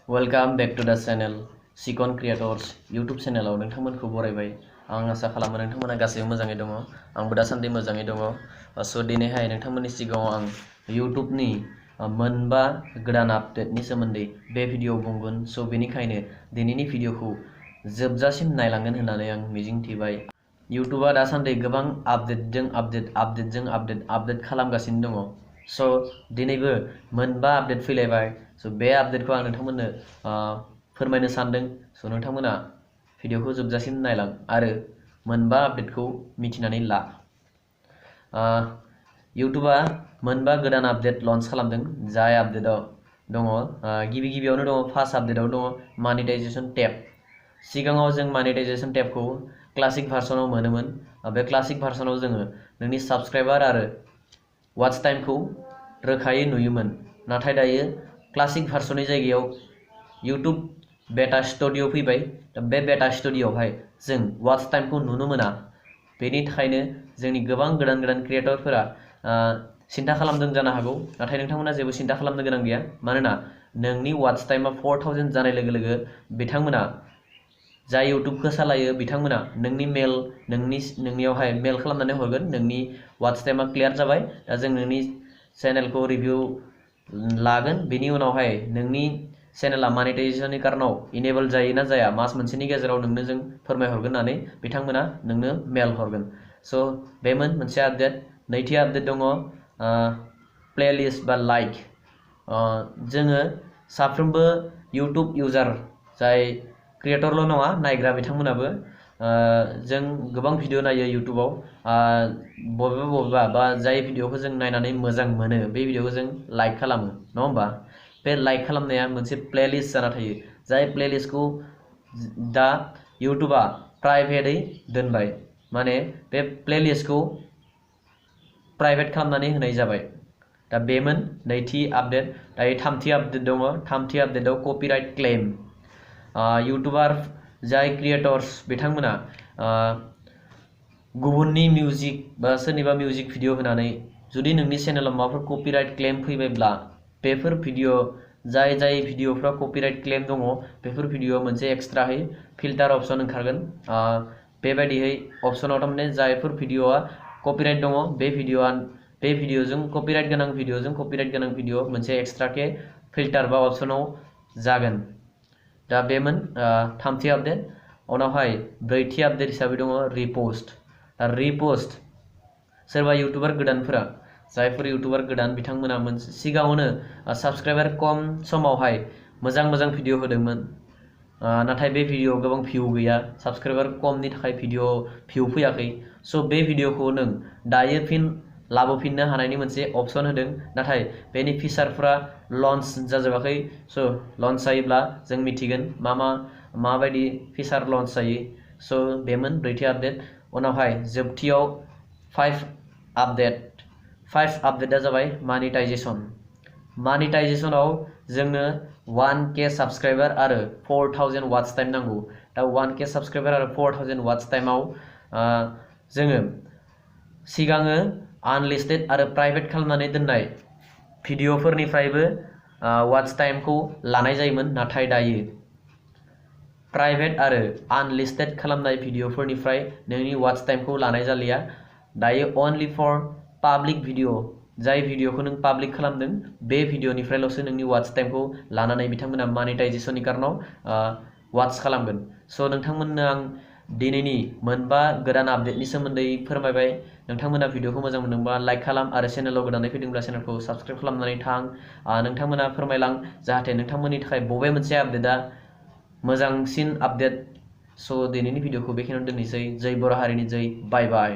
Welcome back to the channel CHIKAN CREATORS YouTube channel नोंथांमोनखौ बरायबाय आं आसा खालामो नोंथांमोना गासैबो मोजाङै दङ आंबो दासान्दि मोजाङै दङ सो दिनैहाय नोंथांमोननि सिगाङाव आं YouTube नि मोनबा गोदान आपडेटनि सोमोन्दै बे भिडिअ बुंगोन सो बेनिखायनो दिनैनि भिडिअखौ जोबजासिम नायलांगोन होननानै आं मिजिंथिबाय YouTube आ दासान्दि गोबां आपडेट खालामगासिनो दङ सो दिनैबो मोनबा आपडेट फैलायबाय सो बे आपडेटखौ आं नोंथांमोननो फोरमायनो सानदों सो नोंथांमोना भिडिअखौ जोबजासिम नायलां आरो मोनबा आपडेटखौ मिथिनानै ला YouTube आ मोनबा गोदान आपडेट लन्च खालामदों जाय आपडेटआव दङ गिबियावनो दङ फार्स्ट आपडेटआव दङ मनेटाइजेशन टेब सिगाङाव जों मनेटाइजेशन टेबखौ क्लासिक भार्सनाव मोनोमोन बे क्लासिक भार्सनाव जोङो नोंनि साबस्क्राइबार आरो वाच टाइमखौ रोखायै नुयोमोन नाथाय दायो क्लासिक भार्सननि जायगायाव YouTube बेटा स्टुडियो फैबाय बे बेटा स्टुडियोआवहाय जों वाच टाइमखौ नुनो मोना बेनि थाखायनो जोंनि गोबां गोदान क्रिएटरफोरा सिन्था खालामदों जानो हागौ नाथाय नोंथांमोना जेबो सिन्था खालामनो गोनां गैया मानोना नोंनि वाच टाइमा 4000 जानाय लोगो बिथांमोना जाय YouTube खौ सालायो बिथांमोना नोंनि नोंनियावहाय मेल खालामनानै हरगोन नोंनि वाच टाइमा क्लियार जाबाय दा जों नोंनि चेनेलखौ रिभिउ लागोन बेनि उनावहाय नोंनि चेनेला मनेटाइजेशननि कारनाव इनेबल जायो ना जाया मास मोनसेनि गेजेराव नोंनो जों फोरमायहरगोन होननानै बिथांमोना नोंनो मेल हरगोन सो बेमोन मोनसे आपडेट नैथि आपडेट दङ प्लेलिस्ट बा लाइक जोङो साफ्रोमबो YouTube इउजार जाय क्रिएटरल' नङा नायग्रा बिथांमोनाबो जों गोबां भिडिअ नायो YouTubeआव बबेबा बा जाय भिडिअखौ जों नायनानै मोजां मोनो बे भिडिअखौ जों लाइक खालामो नङा होमबा बे लाइक खालामनाया मोनसे प्लेलिस्ट जाना थायो जाय प्लेलिस्टखौ दा YouTube आ प्राइभेटै दोनबाय माने बे प्लेलिस्टखौ प्राइभेट खालामनानै होनाय जाबाय दा बेमोन नैथि आपडेट दायो थामथि आपडेट दङ थामथि आपडेटआव कपिराइट क्लेम यूट्यूबार जाय क्रिएटर्स बिथांमोना गुबुननि मिउजिक बा सोरनिबा मिउजिक भिडिअ होनानै जुदि नोंनि चेनेलाव माबाफोर कपिराइट क्लेम फैबायब्ला बेफोर भिडिअ जाय भिडिअफ्रा कपिराइट क्लेम दङ बेफोर भिडिअ मोनसे एक्सट्राहै फिल्टार अपशन ओंखारगोन बेबायदियै अपशनाव थारमाने जायफोर भिडिअआ कपिराइट दङ बे भिडिअजों कपिराइट गोनां भिडिअ मोनसे एक्सट्राके फिल्टार बा अपशनाव जागोन दा बेमोन थामथि आपडेट उनावहाय ब्रैथि आपडेट हिसाबै दङ रिपस्ट सोरबा यूट्यूबार गोदानफोरा जायफोर यूट्यूबार गोदान बिथांमोना मोनसे सिगाङावनो साबस्क्राइबार कम समावहाय मोजां भिडिअ होदोंमोन नाथाय बे भिडिअ गोबां भिउ गैया साबस्क्राइबार कमनि थाखाय भिउ फैयाखै सो बे भिडिअखौ नों दायो फिन लाबोफिननो हानायनि मोनसे अपशन होदों नाथाय बेनि फिचारफोरा लन्च जाजोबाखै सो लन्च जायोब्ला जों मिथिगोन माबायदि फिचार लन्च जायो सो बेमोन ब्रैथि आपडेट उनावहाय जोबथियाव फाइभ आपडेटआ जाबाय मनेटाइजेशनाव जोंनो 1K साबस्क्राइबार आरो 4000 वाच टाइम नांगौ दा 1K साबस्क्राइबार आरो 4000 वाच टाइमाव जोङो सिगाङो आनलिस्टेड आरो प्राइभेट खालामनानै दोननाय भिडिअफोरनिफ्रायबो वाच टाइमखौ लानाय जायोमोन नाथाय दायो प्राइभेट आरो आनलिस्टेड खालामनाय भिडिअफोरनिफ्राय नोंनि वाच टाइमखौ लानाय जालिया दायो अनलि फर पाब्लिक भिडिअ जाय भिडिअखौ नों पाब्लिक खालामदों बे भिडिअनिफ्रायल'सो नोंनि वाच टाइमखौ लानानै बिथांमोना मनेटाइजेशननि कारनाव वाच खालामगोन सो नोंथांमोननो आं दिनैनि मोनबा गोदान आपडेटनि सोमोन्दै फोरमायबाय नोंथांमोना भिडिअखौ मोजां मोनदोंबा लाइक खालाम आरो चेनेलाव गोदानै फैदोंब्ला चेनेलखौ साबस्क्राइब खालामनानै थां नोंथांमोना फोरमायलां जाहाथे नोंथांमोननि थाखाय बबे मोनसे आपडेटआ मोजांसिन आपडेट सो दिनैनि भिडिअखौ बेखिनियावनो दोननोसै जय बर' हारिनि जय बाय